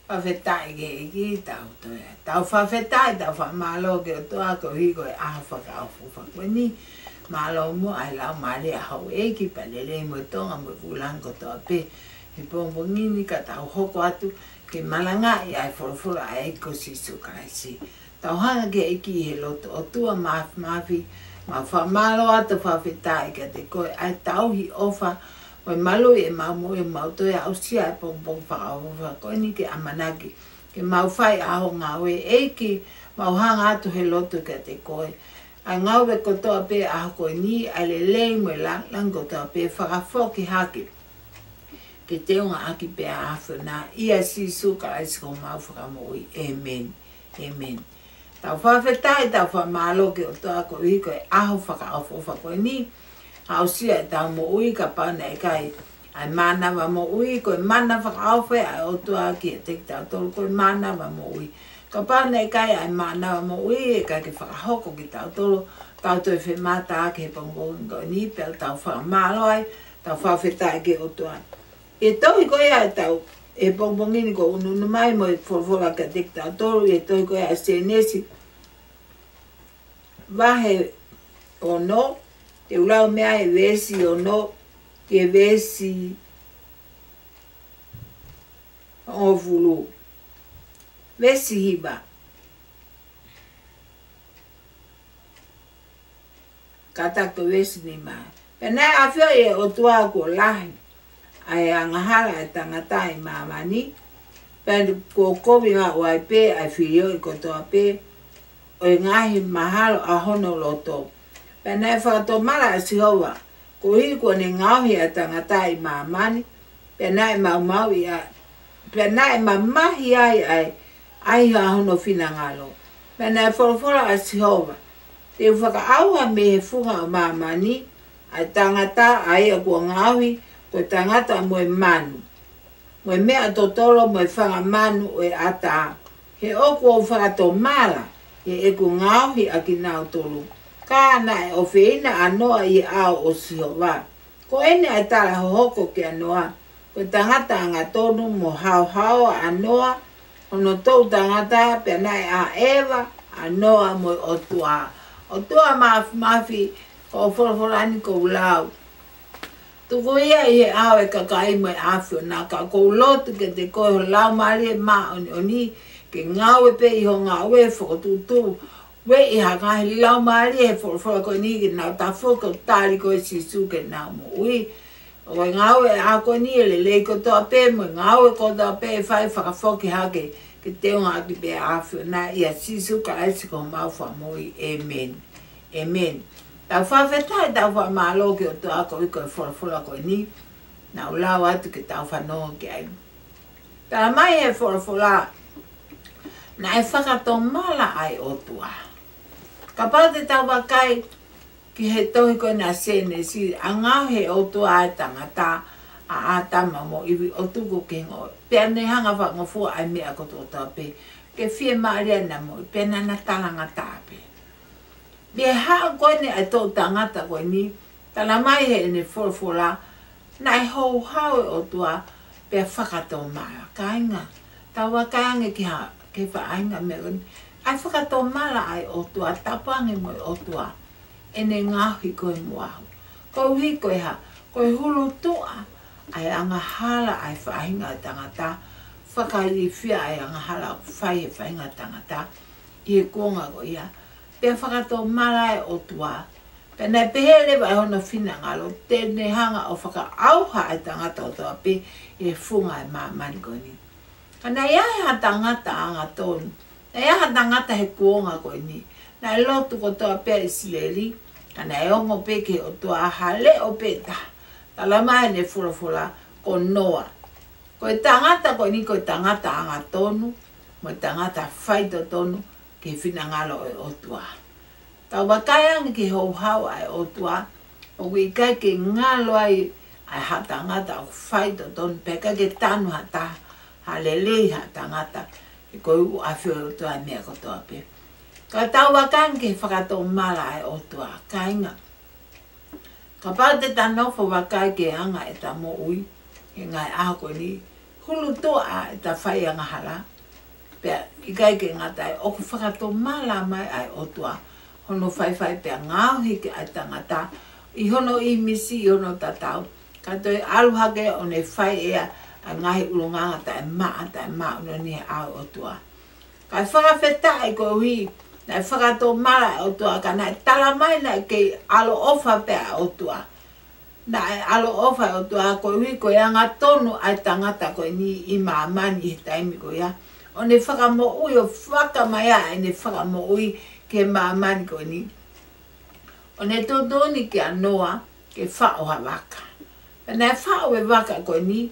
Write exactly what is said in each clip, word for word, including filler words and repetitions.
Fakafetaʻi ki he ʻEiki. Tau toe, tau fakafetaʻi, tau fakamālō ki he ʻOtua koeʻuhi ko e ʻaho fakaʻofoʻofa ko eni. Mālō muʻa e laumālie ʻa houʻeiki pea lelei mo e tonga mo e vūlangi kotoa pē he pongipongi ni ka tau hoko atu ke malangaʻi ʻa e folofola ʻa e ʻEiki ko Sīsū Kalaisi. Tau hanga ki he ʻEiki he lotu. ʻOtua Māfimafi, mau fakamālō atu, fakafetaʻi kiate koe ʻa e tauhi ʻofa mo e maluʻi ʻemau moʻui, mau toe aʻusia e pongipongi fakaʻofoʻofa ko eni ke ʻamanaki ke mau fai ʻa hoʻo ngāue. ʻEiki, mau hanga atu he lotu kiate koe ʻa e ngāue kotoa pē ʻaho ko eni, ʻa e lelei mo e lāngilangi kotoa pē fakafoki hake ke teunga ʻaki pē ʻa e ʻAfiona, ʻia Sīsū Kalaisi ko homau Fakamoʻui. ʻĒmeni. ʻĒmeni. Tau fakafetaʻi, tau fakamālō ki he ʻOtua koeʻuhi ko e ʻaho fakaʻofoʻofa ko eni. Aʻusia ʻetau moʻui, kapau naʻe ʻikai ʻa e mānava moʻui, ko e mana fakaʻofoʻofa ʻa e ʻOtua kiate kitautolu, ko e mānava moʻui. Kapau naʻe ʻikai ʻa e mānava moʻui, ʻe ʻikai ke fakahoko kitautolu, tau toe femātaaki he pongipongi ko eni, pea tau fakamālō ai, tau fakafetaʻi ki he ʻOtua. ʻI he tohi ko ia ʻetau, he pongipongi ni kuo ʻunuʻunu mai mo e folofola kiate kitautolu, ʻi he tohi ko ia ʻa Sēnesi, vahe ono, te u lau mei he veesi ono ki he veesi hongofulu. Veesi hiva. Kātaki ki he veesi nima. Pea naʻe ʻafioʻi ʻe he ʻOtua kuo lahi ʻa e angahala ʻa e tangata ʻi māmani, pea kuo kovi maʻu ai pē ʻa e filioʻi kotoa pē ʻo e ngaahi mahalo ʻa hono loto. Pea naʻe fakatomala ʻa Sihova koeʻuhi kuo ne ngaohi ʻa e tangata ʻi māmani, pea naʻe maumauʻi ʻa, pea naʻe mamahi ai ʻa e ʻaiha ʻa hono finangalo. Pea naʻe folofola ʻa Sihova, te u fakaʻauha mei he funga ʻo māmani ʻa e tangata ʻa ia kuo ngaohi, ko e tangata mo e manu, mo e meʻa totolo mo e fanga manu ʻo e ʻatā, he ʻoku ou fakatomala ʻi heʻeku ngaohi ʻa kinautolu. Ka naʻe ʻofeina ʻa Noa ʻi he ʻao ʻo Sihova. Ko eni ʻa e tala hohoko kia Noa, ko e tangata angatonu mo haohaoa ʻa Noa, hono toʻu tangata, pea naʻe ʻaʻeva ʻa Noa mo e ʻOtua. ʻOtua Māfimafi, ko hoʻo folofola ni ʻoku ou lau. Tuku ia ʻi he ʻao ʻo e kakai mo e ʻAfiona, ka ʻoku ou lotu kiate koe ho Laumālie Māʻoniʻoni ke ngāue pē ʻi hoʻo ngāue, fokotuʻutuʻu, ueʻi ha ngaahi laumālie he folofola ko eni ke nau tafoki ʻo tali koe Sīsū ke nau moʻui. ʻO e ngāue ʻa ko eni ʻe lelei kotoa pē, mo e ngāue kotoa pē ʻe fai, fakafoki hake ke teunga ʻaki pē ʻa e ʻAfiona, ʻia Sīsū Kalaisi ko homau Fakamoʻui. ʻĒmeni. ʻĒmeni. Tau fakafetaʻi, tau fakamālō ki he ʻOtua koeʻuhi ko e folofola ko eni naʻa ku lau atu ke tau fanongo ki ai. Talamai ʻe he folofola, naʻe fakatomala ʻa e ʻOtua. Kapau te tau vakai ki he tohi ko ena Sēnesi, ʻa e ngaohi ʻe he ʻOtua ʻa e tangata, ʻa ʻĀtama mo ʻIvi, ʻo tuku ki he ngoue, pea ne hanga ʻo fakangofua ʻa e meʻa kotoa pē ke fiemālie ʻa e moʻui, pea naʻa na talangataʻa pē. Pea haʻu ko eni ʻa e toʻu tangata ko eni, talamai ʻe heʻene folofola, naʻe houhau ʻa e ʻOtua pea fakatomala. Kāinga, tau vakai ange ki ha, ki he faʻahinga meʻa ko eni. ʻA e fakatomala ʻa e ʻOtua, tapu ange mo e ʻOtua ʻene ngaohi koe mo au. Koeʻuhi ko e hā? Ko e hulutuʻa ʻa e angahala ʻa e faʻahinga ʻo e tangata, fakailifia ʻa e angahala ʻoku fai ʻe he faʻahinga ʻo e tangata ʻi he kuonga ko ia. Pea fakatomala ʻa e ʻOtua. Pea naʻe pehē leva ʻe hono finangalo te ne hanga ʻo fakaʻauha ʻa e tangata kotoa pē ʻi he funga ʻo e māmani ko eni. Ka naʻe ʻi ai ha tangata angatonu. Naʻe ʻi ai ha tangata he kuonga ko eni. Naʻe lotu kotoa pē ʻa ʻIsileli, ka naʻe ongo pē ki he ʻOtua ha leʻo pē ʻe taha. Talamai ʻe heʻene folofola, ko Noa. Ko e tangata ko eni ko e tangata angatonu, mo e tangata faitotonu ki he finangalo ʻo e ʻOtua. Tau vakai ange ki he houhau ʻa e ʻOtua, ʻoku ʻikai ke ngalo ai ʻa e ha tangata ʻoku faitotonu, pea ʻikai ke tanu ha taha, ha lelei ha tangata, he ko e ʻoku ʻafio ʻa e ʻOtua ʻi he meʻa kotoa pē. Ka tau vakai ange ki he fakatomala ʻa e ʻOtua, kāinga. Kapau te ta nofo ʻo vakai ki he anga ʻeta moʻui he ngaahi ʻaho ko eni, hulu tuʻa ʻeta fai angahala. Pea ʻikai ke ngata ai, ʻoku fakatomala mai ʻa e ʻOtua hono faifai pea ngaohi ki ai e tangata ʻi hono ʻīmisi, ʻi hono tatau, ka toe ʻalu hake ʻo ne fai ʻe ia ʻa e ngaahi ʻulungaanga taʻemaʻa, taʻemāʻoniʻoni he ʻao ʻo e ʻOtua. Kae fakafetaʻi koeʻuhi naʻe fakatomala ʻa e ʻOtua, ka naʻe tala mai naʻe kei ʻaloʻofa pē ʻa e ʻOtua. Naʻe ʻaloʻofa ʻa e ʻOtua koeʻuhi ko e angatonu ʻa e tangata ko eni ʻi māmani he taimi ko ia, ʻo ne fakamoʻui, ʻo fakamaʻa ʻene fakamoʻui ki māmani ko eni, ʻo ne tuʻutuʻuni kia Noa ke faʻo ha vaka. Pea naʻe faʻo e vaka ko eni,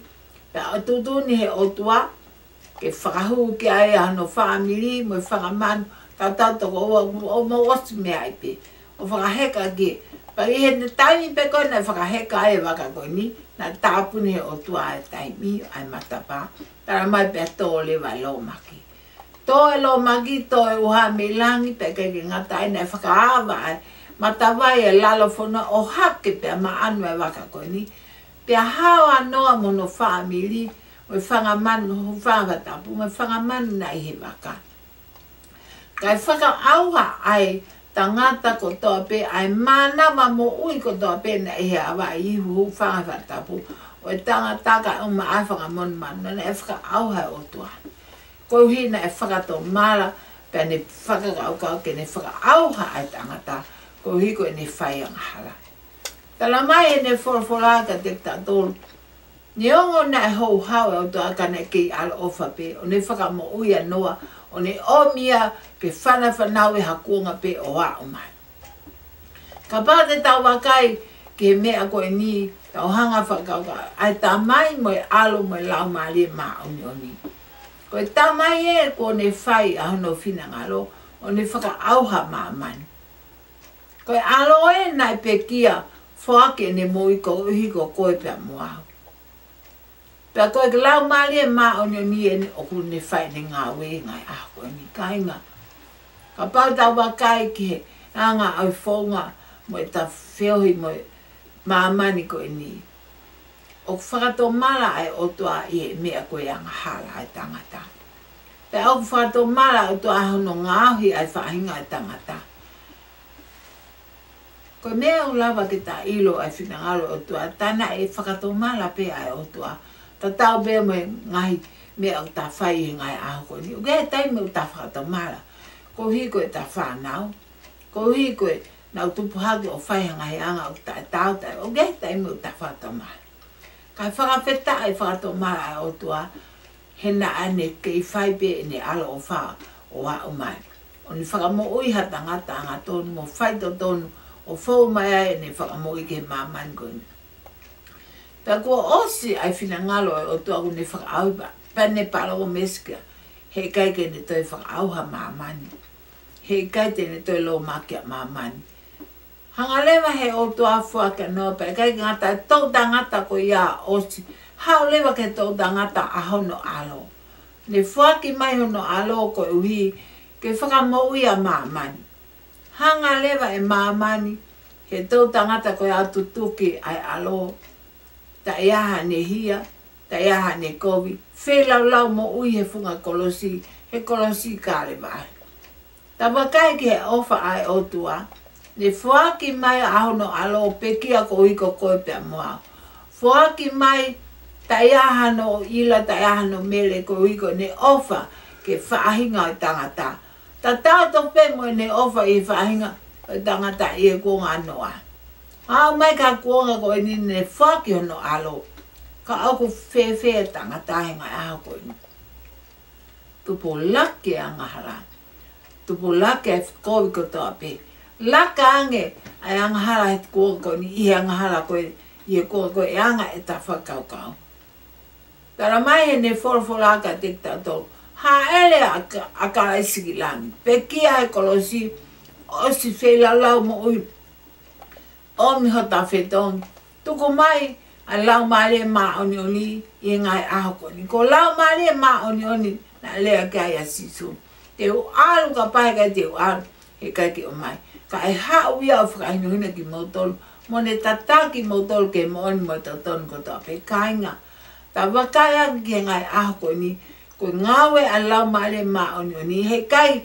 pea ʻo tuʻutuʻuni he ʻOtua ke fakahū ki ai ʻa hono fāmili mo e fanga manu, tautau toko ua, ʻo mou ʻosi meaʻi pē, ʻo fakaheka ki ai. Pea ʻi he taimi pē ko ē naʻe fakaheka ai e vaka ko eni, naʻe tāpuni he ʻOtua ʻa e taimi, ʻa e matapā. Tala mai pea tō leva e lōmaki. Tō e lōmaki, tō e ʻuha mei langi, pea ʻikai ke ngata ai, naʻe fakaava ʻa e matavai ʻa e lalo fonua ʻo hake pea maʻanu e vaka ko eni. Pea hao ʻa Noa mo hono fāmili, mo e fanga manu, hūfanga he fakatapu, mo e fanga manu naʻe ʻi he vaka. Kae fakaʻauha ʻa e tangata kotoa pē, ʻa e mānava moʻui kotoa pē naʻe ʻi he ʻava ʻi he hūfanga he fakatapu ʻo e tangata, kae ʻumaʻā e fanga monumanu, naʻe fakaʻauha ʻe he ʻOtua. Koeʻuhi naʻe fakatomala, pea ne fakakaukau ke ne fakaʻauha ʻa e tangata, koeʻuhi ko ʻene fai angahala. Tala mai ʻe he folofola kiate kitautolu, neongo naʻe houhau ʻa e ʻOtua ka naʻe kei ʻaloʻofa pē, ʻo ne fakamoʻui ʻa Noa, ʻo ne ʻomi ia ke fanafanau ʻi ha kuonga pē ʻo aʻu mai. Kapau te tau vakai ki he meʻa ko eni, tau hanga fakakaukau, ʻa e Tamai mo e ʻAlo mo e Laumālie Māʻoniʻoni. Ko e Tamai ē kuo ne fai ʻa hono finangalo, ʻo ne fakaʻauha māmani. Ko e ʻAlo ē naʻe pekia, foaki ʻene moʻui koeʻuhi ko koe pea mo au. Pea ko e Laumālie Māʻoniʻoni eni ʻoku ne fai ʻene ngāue ʻi he ngaahi ʻaho ko eni, kāinga. Kapau tau vakai ki he anga ʻo e founga mo ʻeta feohi mo e māmani ko eni, ʻoku fakatomala ʻa e ʻOtua ʻi he meʻa ko e angahala ʻa e tangata. Pea ʻoku fakatomala ʻa e ʻOtua hono ngaohi ʻa e faʻahinga ʻo e tangata. Ko e meʻa ʻoku lava ke ta ʻilo ʻa e finangalo ʻo e ʻOtua, tā naʻe fakatomala pē ʻa e ʻOtua. Tatau pē mo e ngaahi meʻa ʻoku ta fai he ngaahi ʻaho ko eni. ʻOku ʻi ai e taimi ʻoku ta fakatomala, koeʻuhi ko ʻeta fānau, koeʻuhi ko ʻenau tupu hake ʻo fai ha ngaahi anga ʻoku taʻetaau, taʻe, ʻoku ʻi ai e taimi ʻoku ta fakatomala. Kae fakafetaʻi e fakatomala ʻa e ʻOtua, he naʻa ne kei fai pē ʻene ʻaloʻofa ʻo aʻu mai, ʻo ne fakamoʻui ha tangata angatonu mo faitotonu, ʻo fou mai ai ʻene fakamoʻui ki he māmani ko eni. Pea kuo ʻosi ʻa e finangalo ʻo e ʻOtua, kuo ne fakaʻauha, pea ne palōmesi kia, heʻikai ke ne toe fakaʻauha māmani. Heʻikai te ne toe lōmaki ʻa māmani. Hanga leva he ʻOtua ʻo foaki ʻa Noa, pea ʻikai ke ngata ai, toʻutangata ko ia ʻosi. Haʻu leva ki he toʻutangata ʻa hono ʻAlo. Ne foaki mai hono ʻAlo koeʻuhi ke fakamoʻui ʻa māmani. Hanga leva ʻe māmani, he toʻutangata ko ia ʻo tutuki ʻa e ʻAlo, taʻe ʻi ai haʻane hia, taʻe ʻi ai haʻane kovi, feilaulau moʻui he funga kolosi, he kolosi Kalevale. Ta vakai ki he ʻofa ʻa e ʻOtua, ne foaki mai ʻa hono ʻAlo pekia koeʻuhi ko koe pea mo au. Foaki mai, taʻe ʻi ai hano ʻoʻila, taʻe ʻi ai hano mele, koeʻuhi ko ʻene ʻofa ki he faʻahinga ʻo e tangata. Tatau tofu pē mo ʻene ʻofa ʻi he faʻahinga ʻo e tangata ʻi he kuonga ʻo Noa. Aʻu mai ki he kuonga ko eni ne foaki hono ʻAlo. Ka ʻoku fēfē e tangata he ngaahi ʻaho ko eni? Tupulaki e angahala. Tupulaki e kovi kotoa pē. Laka ange ʻa e angahala he kuonga ko eni, ʻi he angahala ko ē, ʻi he kuonga ko ē, ʻa e anga ʻeta fakakaukau. Tala mai heʻene folofola kiate kitautolu, hāʻele ʻa Ka-, ʻa Kalaisi ki langi. Pekia he kolosi, ʻosi feilaulau moʻui, ʻomi hota fetongi. Tuku mai ʻa e Laumālie Māʻoniʻoni ʻi he ngaahi ʻaho ko eni. Ko e Laumālie Māʻoniʻoni naʻe lea ki ai ʻa Sīsū. Te u ʻalu kae ʻikai te u ʻalu, heʻikai ke ʻomai. Ka ʻe haʻu ia ʻo fakahinohino kimoutolu, mo ne tataki kimoutolu ki he moʻoni mo e totonu kotoa pē, kāinga. Tau vakai ange ki he ngaahi ʻaho ko eni, ko e ngāue ʻa e Laumālie Māʻoniʻoni, heʻikai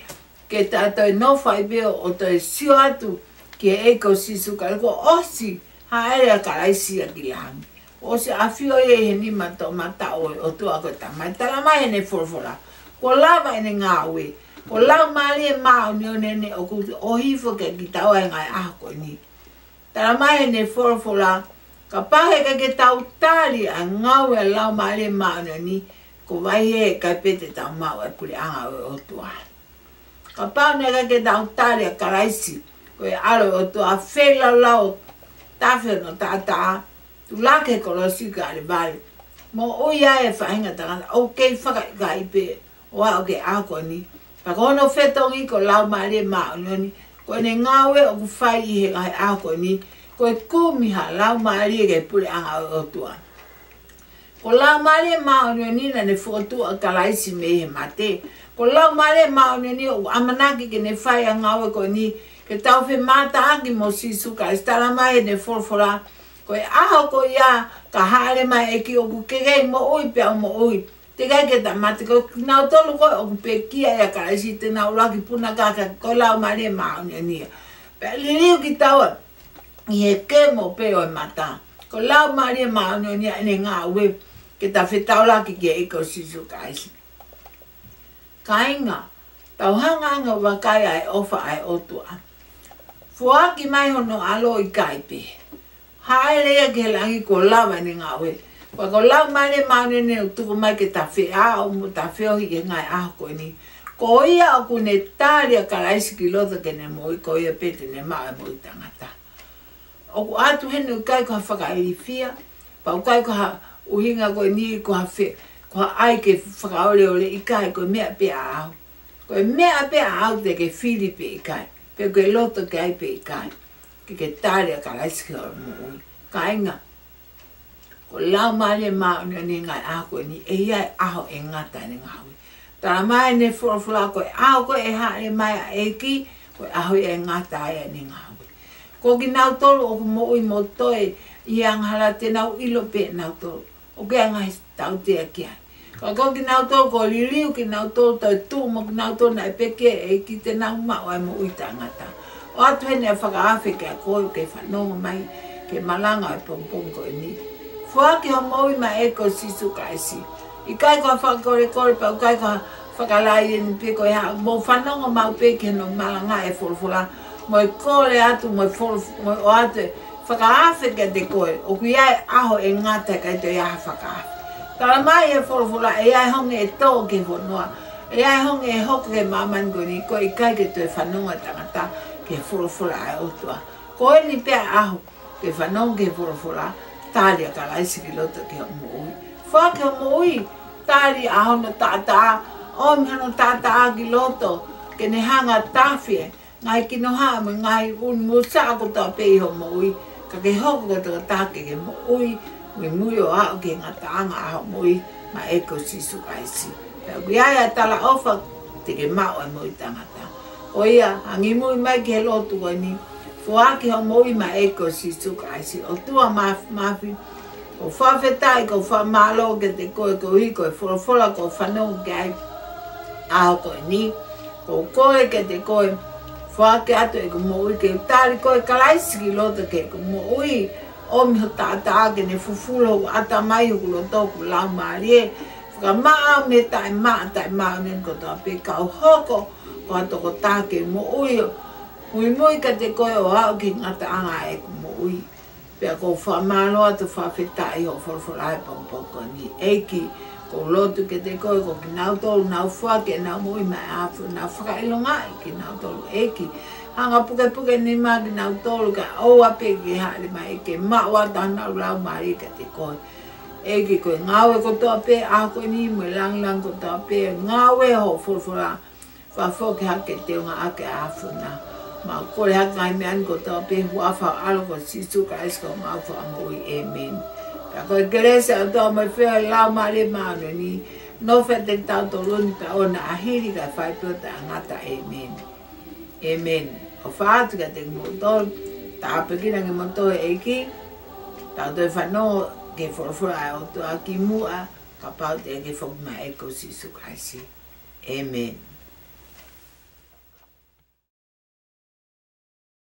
ke ta toe nofo ai pē ʻo toe sio atu ki he ʻEiki ko Sīsū Kalaisi, kuo ʻosi hāʻele ʻa Kalaisi ia ki langi. ʻOsi ʻafio ia ʻi he nima toʻomataʻu ʻo e ʻOtua ko e Tamai. Talamai ʻe heʻene folofola, kuo lava ʻene ngāue. Ko e Laumālie Māʻoniʻoni eni ʻoku ʻohifo kiate kitaua he ngaahi ʻaho ko eni. Talamai ʻe heʻene folofola, kapau heʻikai ke tau tali ʻa e ngāue ʻa e Laumālie Māʻoniʻoni, ko e vahe heʻikai pē te tau maʻu ʻa e puleʻanga ʻo e ʻOtua. Kapau naʻe ʻikai ke tau tali ʻa Kalaisi, ko e ʻAlo ʻo e ʻOtua, feilaulau, tafe hono taʻataʻa, tulaki he kolosi ʻi Kalevale, moʻui ai e faʻahinga tangata, ʻoku kei fakaʻikaiʻi pē ʻo aʻu ki he ʻaho ko eni. Ka ko hono fetongi ko e Laumālie Māʻoniʻoni, ko ʻene ngāue ʻoku fai ʻi he ngaahi ʻaho ko eni, ko e kumi ha laumālie ki he puleʻanga ʻo e ʻOtua. Ko e Laumālie Māʻoniʻoni naʻa ne fokotuʻu ʻa Kalaisi mei he mate. Ko e Laumālie Māʻoniʻoni ʻoku ʻamanaki ke ne fai ʻa e ngāue ko eni, ke tau femātaaki mo Sīsū Kalaisi. Talamai ʻe heʻene folofola, ko e ʻaho ko ia ka hāʻele mai e ʻEiki, ʻoku ke kei moʻui pea u moʻui. Teʻeki ai ke ta mate. Ko kinautolu ko ē ʻoku pekia ʻia Kalaisi te nau ʻuluaki puna kaka, ko e Laumālie Māʻoniʻoni ia. Pea liliu kitaua ʻi he kemo pē ʻo e mata. Ko e Laumālie Māʻoniʻoni ia ʻene ngāue ke ta fetaulaki ki he ʻEiki ko Sīsū Kalaisi. Kāinga, tau hanga ange ʻo vakai ʻa e ʻofa ʻa e ʻOtua. Foaki mai hono ʻAlo ʻikai pē. Hāʻele ia ki he langi, kuo lava ʻene ngāue. Pea ko e Laumālie Māʻoniʻoni ʻoku tuku mai ke ta feʻao mo ta feohi he ngaahi ʻaho ko eni. Ko ia ʻoku ne tali ʻa Kalaisi ki loto ke ne moʻui, ko ia pē te ne maʻu e moʻui taʻengata. ʻOku ʻoatu heni ʻoku ʻikai ko ha fakailifia, pea ʻoku ʻikai ko ha ʻuhinga ko eni ko ha fe-, ko ha ʻai ke fakaoleole, ʻikai, ko e meʻa pē ʻaʻau. Ko e meʻa pē ʻaʻau te ke fili pe ʻikai, pe ke loto ki ai pe ʻikai, ke ke tali ʻa Kalaisi ki hoʻo moʻui. Kāinga, ko e Laumālie Māʻoniʻoni he ngaahi ʻaho ko eni, ʻe ʻi ai e ʻaho ʻe ngata ʻene ngāue. Talamai ʻe heʻene folofola, ko e ʻaho ko ē ʻe hāʻele mai ai ʻa e ʻEiki, ko e ʻaho ia ʻe ngata ai ʻene ngāue. Ko kinautolu ʻoku moʻui mo toe ʻi he angahala, te nau ʻilo pē ʻe nautolu ʻoku ʻi ai e ngaahi tautea ki ai. Ka ko kinautolu kuo liliu kinautolu, toetuʻu mo kinautolu naʻe pekia ʻe he ʻEiki, te nau maʻu ʻa e moʻui taʻengata. ʻOatu heni ʻa e fakaafe kiate koe ʻoku ke fanongo mai ki he malanga ʻo e pongipongi ko eni. Foaki hoʻo moʻui maʻa e ʻEiki ko Sīsū Kalaisi. ʻIkai ko ha fakakolekole, pea ʻikai ko ha fakalaʻi eni pe ko e hā, mou fanongo maʻu pē ki hono malangaʻi e folofola, mo e kole atu, mo e folo-, mo e ʻoatu e fakaafe kiate koe. ʻOku ʻi ai e ʻaho ʻe ngata, ʻikai toe ʻi ai ha fakaafe. Talamai ʻe he folofola, ʻe ʻi ai e honge ʻe tō ki he fonua, ʻe ʻi ai e honge ʻe hoko ki he māmani ko eni, ko e ʻikai ke toe fanongo e tangata ki he folofola ʻa e ʻOtua. Ko eni pē ʻa e ʻaho ke fanongo ki he folofola, tali ʻa Kalaisi ki loto ki hoʻo moʻui. Foaki hoʻo moʻui, tali ʻa hono taʻataʻa, ʻomi hono taʻataʻa ki loto, ke ne hanga ʻo tafe e ngaahi kinohaʻa mo e ngaahi ʻunumu saʻa kotoa pē ʻi hoʻo moʻui, ka ke hoko ko e tokotaha ke ke moʻui muimui ʻo aʻu ki he ngataʻanga ʻa hoʻo moʻui maʻa e ʻEiki ko Sīsū Kalaisi. Pea ʻoku ʻi ai ʻa e talaʻofa te ke maʻu ʻa e moʻui taʻengata. Ko ia, angimui mai ki he lotu ko eni, foaki hoʻo moʻui maʻa e ʻEiki ko Sīsū Kalaisi. ʻOtua Māfimafi, ʻoku ou fakafetaʻi, ʻoku ou fakamālō kiate koe koeʻuhi ko e folofola kuo u fanongo ki ai he ʻaho ko eni. ʻOku ou kole kiate koe, foaki atu ʻeku moʻui ke u tali koe Kalaisi ki loto ki heʻeku moʻui, ʻomi ho taʻataʻa ke ne fufulu hoku ʻatamai, hoku loto, hoku laumālie, fakamaʻa au mei he taʻemaʻa, taʻemāʻoniʻoni kotoa pē, ka u hoko ko ha tokotaha ke moʻui ʻo muimui kiate koe ʻo aʻu ki he ngataʻanga ʻeku moʻui. Pea ʻoku ou fakamālō atu, fakafetaʻi hoʻo folofola he pongipongi ko eni. ʻEiki, ʻoku ou lotu kiate koe, ko kinautolu ʻoku nau foaki ʻenau moʻui maʻa e ʻAfiona, fakaʻilongaʻi kinautolu ʻEiki. Hanga ʻo pukepuke nima kinautolu kae ʻoua pē ke hāʻele mai, ke maʻu atu honau laumālie kiate koe. ʻEiki, ko e ngāue kotoa pē ʻaho ko eni mo e lāngilangi kotoa pē, ngāue hoʻo folofola, fakafoki hake ke teunga ʻaki ʻa e ʻAfiona. Mau kole hake ngaahi meʻa ni kotoa pē he huafa ho ʻAlo ko Sīsū Kalaisi ko homau Fakamoʻui. ʻĒmeni. Pea ko e kelesi ʻa e ʻOtua mo e feohi ʻa e Laumālie Māʻoniʻoni, nofo ʻiate kitautolu ni pea ʻoua naʻa hili kae fai pē ʻo taʻengata. ʻĒmeni. ʻĒmeni. ʻOfa atu kiate kimoutolu, tāpuekina kimoutolu ʻe he ʻEiki, tau toe fanongo Ke folofola ʻa e ʻOtua ki muʻa, kapau te ke foki mai, ʻEiki ko Sīsū Kalaisi. ʻĒmeni.